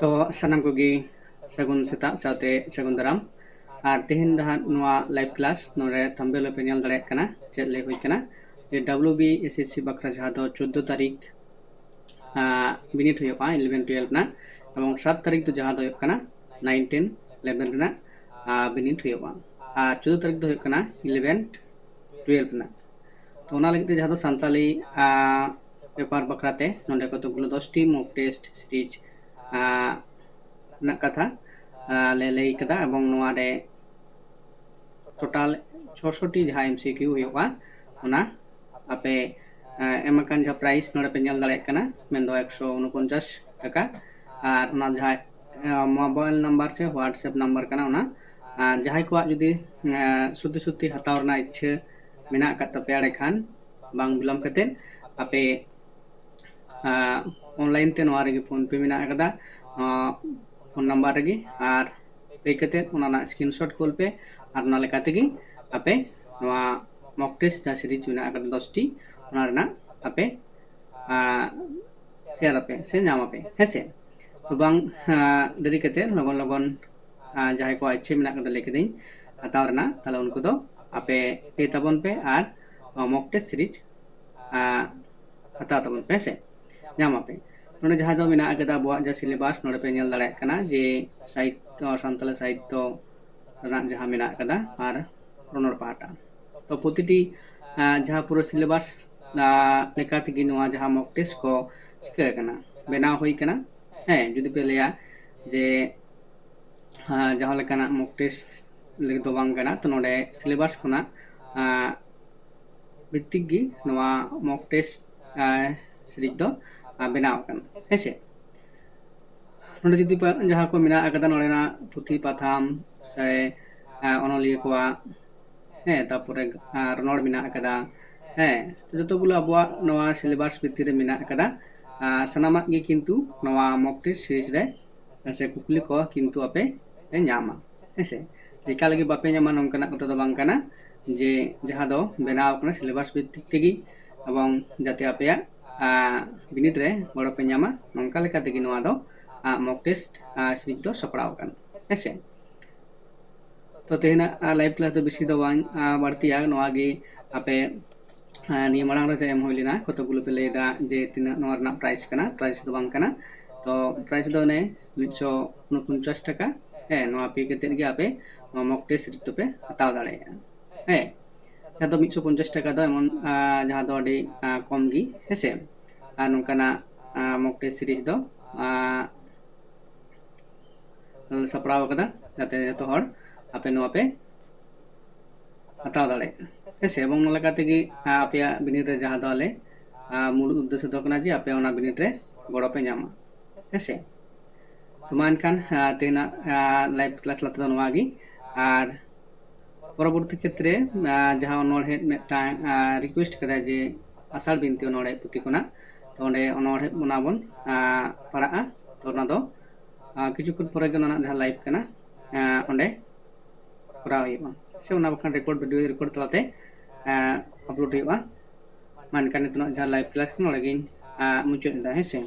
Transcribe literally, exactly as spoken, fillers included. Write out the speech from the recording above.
ᱛᱚ ᱥᱟᱱᱟᱢ ᱠᱚᱜᱮ ᱥᱟᱹᱜᱩᱱ ᱥᱮᱛᱟᱜ ᱥᱟᱶᱛᱮ ᱥᱟᱹᱜᱩᱱ ᱫᱟᱨᱟᱢ᱾ ᱟᱨ ᱛᱮᱦᱮᱧ ᱫᱚ ᱦᱟᱸᱜ ᱱᱚᱣᱟ live class ᱱᱚᱰᱮ thumbnail ᱨᱮᱯᱮ ᱧᱮᱞ ᱫᱟᱲᱮᱭᱟᱜ ᱠᱟᱱᱟ ᱪᱮᱫ ᱞᱟᱹᱭ ᱦᱩᱭ ᱠᱟᱱᱟ, ᱡᱮ W B S S C ᱵᱟᱠᱷᱨᱟ ᱡᱟᱦᱟᱸ ᱫᱚ ᱪᱳᱫᱽᱫᱳ ᱛᱟᱹᱨᱤᱠᱷ ᱟᱸ, ᱵᱤᱱᱤᱰ ᱦᱩᱭᱩᱜᱼᱟ eleven twelve ᱨᱮᱱᱟᱜ, ᱮᱵᱚᱝ ᱥᱟᱛ ᱛᱟᱹᱨᱤᱠᱷ ᱫᱚ ᱡᱟᱦᱟᱸ ᱫᱚ ᱦᱩᱭᱩᱜ ᱠᱟᱱᱟ nine ten eleven ᱨᱮᱱᱟᱜ ᱟᱸ, ᱵᱤᱱᱤᱰ ᱦᱩᱭᱩᱜᱼᱟ᱾ ᱟᱨ ᱪᱳᱫᱽᱫᱳ ᱛᱟᱹᱨᱤᱠᱷ ᱫᱚ ᱦᱩᱭᱩᱜ ᱠᱟᱱᱟ eleven twelve ᱨᱮᱱᱟᱜ᱾ ᱛᱚ ᱚᱱᱟ ᱞᱟᱹᱜᱤᱫ ᱛᱮ ᱡᱟᱦᱟᱸ ᱫᱚ ᱥᱟᱱᱛᱟᱞᱤ ᱟᱸ, ᱯᱮᱯᱟᱨ ᱵᱟᱠᱷᱨᱟ ᱛᱮ ᱱᱚᱰᱮ ᱠᱚᱛᱚᱠ ᱜᱩᱞᱳ ᱫᱚᱥᱴᱤ mock test series ᱟᱸ, ᱨᱮᱱᱟᱜ ᱠᱟᱛᱷᱟ ᱟᱸ, ᱞᱮ ᱞᱟᱹᱭ ᱠᱟᱫᱟ, ᱮᱵᱚᱝ ᱱᱚᱣᱟ ᱨᱮ total ᱪᱷᱚᱥᱚᱴᱤ ᱡᱟᱦᱟᱸ M C Q ᱦᱩᱭᱩᱜᱼᱟ, ᱚᱱᱟ ᱟᱯᱮ ᱟᱸ, ᱮᱢ ᱟᱠᱟᱱ ᱡᱟᱦᱟᱸ prize ᱱᱚᱰᱮ ᱯᱮ ᱧᱮᱞ ᱫᱟᱲᱮᱭᱟᱜ ᱠᱟᱱᱟ, ᱢᱮᱱᱫᱚ ᱮᱠᱥᱚ ᱩᱱᱚᱯᱚᱧᱪᱟᱥ ᱴᱟᱠᱟ᱾ ᱟᱨ ᱚᱱᱟ ᱡᱟᱦᱟᱸ ᱟᱸ, mobile number ᱥᱮ WhatsApp number ᱠᱟᱱᱟ ᱚᱱᱟ, ᱟᱨ ᱡᱟᱦᱟᱸᱭ ᱠᱚᱣᱟᱜ ᱡᱩᱫᱤ ᱟᱸ, ᱥᱚᱛᱭᱚ ᱥᱚᱛᱭᱚ ᱦᱟᱛᱟᱣ ᱨᱮᱱᱟᱜ ᱤᱪᱪᱷᱟᱹ ᱢᱮᱱᱟᱜ ᱟᱠᱟᱫ ᱛᱟᱯᱮᱭᱟ, ᱮᱸᱰᱮᱠᱷᱟᱱ ᱵᱟᱝ ᱵᱤᱞᱚᱢ ᱠᱟᱛᱮᱫ ᱟᱯᱮ ᱟᱸ, online ᱛᱮ ᱱᱚᱣᱟ ᱨᱮᱜᱮ PhonePe ᱢᱮᱱᱟᱜ ᱟᱠᱟᱫᱟ᱾ ᱟᱸ, phone number ᱨᱮᱜᱮ ᱟᱨ pay ᱠᱟᱛᱮᱫ ᱚᱱᱟ ᱨᱮᱱᱟᱜ screenshot ᱠᱩᱞ ᱯᱮ᱾ ᱟᱨ ᱚᱱᱟ ᱞᱮᱠᱟ ᱛᱮᱜᱮ ᱟᱯᱮ ᱱᱚᱣᱟ mock test ᱡᱟᱦᱟᱸ series ᱢᱮᱱᱟᱜ ᱟᱠᱟᱫᱟ ᱫᱚᱥᱴᱤ, ᱚᱱᱟ ᱨᱮᱱᱟᱜ ᱟᱯᱮ ᱟᱸ, share ᱟᱯᱮ ᱥᱮ ᱧᱟᱢ ᱟᱯᱮ, ᱦᱮᱸ ᱥᱮ? ᱛᱚ ᱵᱟᱝ ᱟᱸ, ᱰᱮᱨᱤ ᱠᱟᱛᱮᱫ ᱞᱚᱜᱚᱱ ᱞᱚᱜᱚᱱ ᱟᱸ, ᱡᱟᱦᱟᱸᱭ ᱠᱚᱣᱟᱜ ᱤᱪᱪᱷᱟᱹ ᱢᱮᱱᱟᱜ ᱠᱟᱫᱟ, ᱞᱟᱹᱭ ᱠᱟᱹᱫᱟᱹᱧ, ᱦᱟᱛᱟᱣ ᱨᱮᱱᱟᱜ, ᱛᱟᱦᱞᱮ ᱩᱱᱠᱩ ᱫᱚ ᱟᱯᱮ pay ᱛᱟᱵᱚᱱ ᱯᱮ ᱟᱨ mock test series ᱟᱸ, ᱦᱟᱛᱟᱣ ᱛᱟᱵᱚᱱ ᱯᱮ, ᱦᱮᱸ ᱥᱮ? ᱧᱟᱢ ᱟᱯᱮ᱾ ᱱᱚᱰᱮ ᱡᱟᱦᱟᱸ ᱫᱚ ᱢᱮᱱᱟᱜ ᱟᱠᱟᱫᱟ ᱟᱵᱚᱣᱟᱜ ᱡᱟᱦᱟᱸ syllabus ᱱᱚᱰᱮ ᱯᱮ ᱧᱮᱞ ᱫᱟᱲᱮᱭᱟᱜ ᱠᱟᱱᱟ ᱡᱮ ᱥᱟᱦᱤᱛᱛᱚ, ᱥᱟᱱᱛᱟᱲᱤ ᱥᱟᱦᱤᱛᱛᱚ ᱨᱮᱱᱟᱜ ᱡᱟᱦᱟᱸ ᱢᱮᱱᱟᱜ ᱟᱠᱟᱫᱟ ᱟᱨ ᱨᱚᱱᱚᱲ ᱯᱟᱦᱴᱟ᱾ ᱛᱚ ᱯᱨᱚᱛᱤᱴᱤ ᱟᱸ, ᱡᱟᱦᱟᱸ ᱯᱩᱨᱟᱹ syllabus ᱟᱸ, ᱞᱮᱠᱟ ᱛᱮᱜᱮ ᱱᱚᱣᱟ ᱡᱟᱦᱟᱸ mock test ᱠᱚ ᱪᱤᱠᱟᱹ ᱟᱠᱟᱱᱟ, ᱵᱮᱱᱟᱣ ᱦᱩᱭ ᱟᱠᱟᱱᱟ᱾ ᱦᱮᱸ, ᱡᱩᱫᱤ ᱯᱮ ᱞᱟᱹᱭᱟ ᱡᱮ ᱟᱸ, ᱡᱟᱦᱟᱸ ᱞᱮᱠᱟᱱᱟᱜ mock test ᱞᱟᱹᱜᱤᱫ ᱫᱚ ᱵᱟᱝ ᱠᱟᱱᱟ, ᱛᱚ ᱱᱚᱰᱮ syllabus ᱠᱷᱚᱱᱟᱜ ᱟᱸ, ᱵᱷᱤᱛᱛᱤᱠ ᱜᱮ ᱱᱚᱣᱟ mock test ᱟᱸ, series ᱫᱚ ᱟᱸ, ᱵᱮᱱᱟᱣ ᱟᱠᱟᱱᱟ, ᱦᱮᱸ ᱥᱮ? ᱱᱚᱰᱮ ᱡᱩᱫᱤ ᱯᱮ, ᱡᱟᱦᱟᱸ ᱠᱚ ᱢᱮᱱᱟᱜ ᱟᱠᱟᱫᱟ ᱱᱚᱰᱮᱱᱟᱜ ᱯᱩᱛᱷᱤ ᱯᱟᱛᱷᱟᱢ ᱥᱮ ᱟᱸ, ᱚᱱᱚᱞᱤᱭᱟᱹ ᱠᱚᱣᱟᱜ, ᱦᱮᱸ, ᱛᱟᱨᱯᱚᱨᱮ ᱟᱸ, ᱨᱚᱱᱚᱲ ᱢᱮᱱᱟᱜ ᱟᱠᱟᱫᱟ, ᱦᱮᱸ, ᱛᱚ ᱡᱚᱛᱚ ᱜᱩᱞᱳ ᱟᱵᱚᱣᱟᱜ ᱱᱚᱣᱟ syllabus ᱵᱷᱤᱛᱤᱨ ᱨᱮ ᱢᱮᱱᱟᱜ ᱟᱠᱟᱫᱟ᱾ ᱟᱨ ᱥᱟᱱᱟᱢᱟᱜ ᱜᱮ ᱠᱤᱱᱛᱩ ᱱᱚᱣᱟ mock test series ᱨᱮ ᱥᱮ ᱠᱩᱠᱞᱤ ᱠᱚ ᱠᱤᱱᱛᱩ ᱟᱯᱮ ᱯᱮ ᱧᱟᱢᱟ, ᱦᱮᱸ ᱥᱮ? ᱮᱠᱟᱞ ᱜᱮ ᱵᱟᱯᱮ ᱧᱟᱢᱟ ᱱᱚᱝᱠᱟᱱᱟᱜ ᱠᱟᱛᱷᱟ ᱫᱚ ᱵᱟᱝ ᱠᱟᱱᱟ, ᱡᱮ ᱡᱟᱦᱟᱸ ᱫᱚ ᱵᱮᱱᱟᱣ ᱟᱠᱟᱱᱟ syllabus ᱵᱷᱤᱛᱤᱠ ᱛᱮᱜᱮ, ᱮᱵᱚᱝ ᱡᱟᱛᱮ ᱟᱯᱮᱭᱟᱜ ᱟᱸ, ᱵᱤᱱᱤᱰ ᱨᱮ ᱜᱚᱲᱚ ᱯᱮ ᱧᱟᱢᱟ, ᱱᱚᱝᱠᱟ ᱞᱮᱠᱟ ᱛᱮᱜᱮ ᱱᱚᱣᱟ ᱫᱚ ᱢᱚᱠ ᱴᱮᱥᱴ ᱥᱤᱨᱤᱡᱽ ᱫᱚ ᱥᱟᱯᱲᱟᱣ ᱟᱠᱟᱱᱟ᱾ ᱦᱮᱸᱥᱮ, ᱛᱚ ᱛᱮᱦᱮᱧᱟᱜ ᱞᱟᱭᱤᱵᱷ ᱠᱞᱟᱥ ᱫᱚ ᱵᱮᱥᱤ ᱫᱚ ᱵᱟᱝ ᱵᱟᱹᱲᱛᱤᱭᱟ᱾ ᱱᱚᱣᱟ ᱜᱮ ᱟᱯᱮ ᱱᱤᱭᱟᱹ ᱢᱟᱲᱟᱝ ᱨᱮ ᱮᱢ ᱦᱩᱭ ᱞᱮᱱᱟ, ᱠᱚᱛᱚᱠ ᱜᱩᱞᱳ ᱯᱮ ᱞᱟᱹᱭ ᱮᱫᱟ ᱡᱮ ᱛᱤᱱᱟᱹᱜ ᱱᱚᱣᱟ ᱨᱮᱱᱟᱜ ᱯᱨᱟᱭᱤᱥ ᱠᱟᱱᱟ᱾ ᱯᱨᱟᱭᱤᱥ ᱫᱚ ᱵᱟᱝ ᱠᱟᱱᱟ, ᱛᱚ ᱯᱨᱟᱭᱤᱥ ᱫᱚ ᱚᱱᱮ ᱢᱤᱫ ᱥᱚ ᱩᱱᱯᱚᱧᱪᱟᱥ ᱴᱟᱠᱟ᱾ ᱦᱮᱸ, ᱱᱚᱣᱟ ᱯᱮ ᱠᱟᱛᱮᱫ ᱜᱮ ᱟᱯᱮ ᱱᱚᱣᱟ ᱢᱚᱠ ᱴᱮᱥᱴ ᱥᱤᱨᱤᱡᱽ ᱫᱚᱯᱮ ᱦᱟᱛᱟᱣ ᱫᱟᱲᱮᱭᱟᱜᱼᱟ᱾ ᱦᱮᱸ, ᱡᱟᱦᱟᱸ ᱫᱚ ᱢᱤᱫ ᱥᱚ ᱯᱚᱧᱪᱟᱥ ᱴᱟᱠᱟ ᱫᱚ ᱮᱢᱚᱱ ᱡᱟᱦᱟᱸ ᱫᱚ ᱟᱹᱰᱤ ᱠᱚᱢ ᱜᱮ᱾ ᱦᱮᱸᱥᱮ, ᱟᱨ ᱱᱚᱝᱠᱟᱱᱟᱜ ᱢᱚᱠ ᱴᱮᱥᱴ ᱥᱤᱨᱤᱡᱽ ᱫᱚ ᱥᱟᱯᱲᱟᱣ ᱟᱠᱟᱫᱟ, ᱡᱟᱛᱮ ᱡᱚᱛᱚ ᱦᱚᱲ ᱟᱯᱮ ᱱᱚᱣᱟ ᱯᱮ ᱦᱟᱛᱟᱣ ᱫᱟᱲᱮᱭᱟᱜᱼᱟ᱾ ᱦᱮᱸᱥᱮ, ᱮᱵᱚᱝ ᱱᱚᱣᱟ ᱞᱮᱠᱟ ᱛᱮᱜᱮ ᱟᱯᱮᱭᱟᱜ ᱵᱤᱱᱤᱰ ᱨᱮ ᱡᱟᱦᱟᱸ ᱫᱚ ᱟᱞᱮ ᱢᱩᱲᱩᱫ ᱩᱫᱽᱫᱮᱥᱥᱚ ᱫᱚ ᱠᱟᱱᱟ ᱡᱮ ᱟᱯᱮ ᱚᱱᱟ ᱵᱤᱱᱤᱰ ᱨᱮ ᱜᱚᱲᱚ ᱯᱮ ᱧᱟᱢᱟ᱾ ᱦᱮᱸᱥᱮ, ᱛᱚ ᱢᱟ ᱮᱱᱠᱷᱟᱱ ᱛᱮᱦᱮᱧᱟᱜ ᱞᱟᱭᱤᱵᱷ ᱠᱞᱟᱥ ᱛᱟᱞᱟ ᱛᱮᱫᱚ ᱱᱚᱣᱟ ᱜᱮ᱾ ᱟᱨ ᱯᱚᱨᱚᱵᱚᱨᱛᱤ ᱠᱷᱮᱛᱨᱮ ᱡᱟᱦᱟᱸ ᱚᱱᱚᱬᱦᱮ ᱢᱤᱫᱴᱟᱝ ᱨᱤᱠᱩᱭᱮᱥᱴ ᱠᱟᱫᱟᱭ ᱡᱮ ᱟᱥᱟᱲ ᱵᱤᱱᱛᱤ ᱚᱱᱚᱬᱦᱮ ᱯᱩᱛᱷᱤ ᱠᱷᱚᱱᱟᱜ, ᱛᱚ ᱚᱸᱰᱮ ᱚᱱᱚᱬᱦᱮ ᱚᱱᱟ ᱵᱚᱱ ᱯᱟᱲᱦᱟᱜᱼᱟ᱾ ᱛᱚ ᱚᱱᱟ ᱫᱚ ᱠᱤᱪᱷᱩ ᱠᱷᱚᱱ ᱯᱚᱨᱮ ᱜᱮ ᱚᱱᱟ ᱨᱮᱱᱟᱜ ᱡᱟᱦᱟᱸ ᱞᱟᱭᱤᱵᱷ ᱠᱟᱱᱟ ᱚᱸᱰᱮ ᱠᱚᱨᱟᱣ ᱦᱩᱭᱩᱜᱼᱟ, ᱥᱮ ᱚᱱᱟ ᱵᱟᱠᱷᱟᱱ ᱨᱮᱠᱚᱨᱰ ᱵᱷᱤᱰᱤᱭᱳ ᱨᱮᱠᱚᱨᱰ ᱛᱟᱞᱟᱛᱮ ᱟᱯᱞᱳᱰ ᱦᱩᱭᱩᱜᱼᱟ᱾ ᱢᱟ ᱮᱱᱠᱷᱟᱱ ᱱᱤᱛᱚᱜ ᱡᱟᱦᱟᱸ ᱞᱟᱭᱤᱵᱷ ᱠᱞᱟᱥ ᱠᱟᱱᱟ ᱱᱚᱰᱮ ᱜᱤᱧ ᱢᱩᱪᱟᱹᱫ ᱮᱫᱟ᱾ ᱦᱮᱸ ᱥᱮ,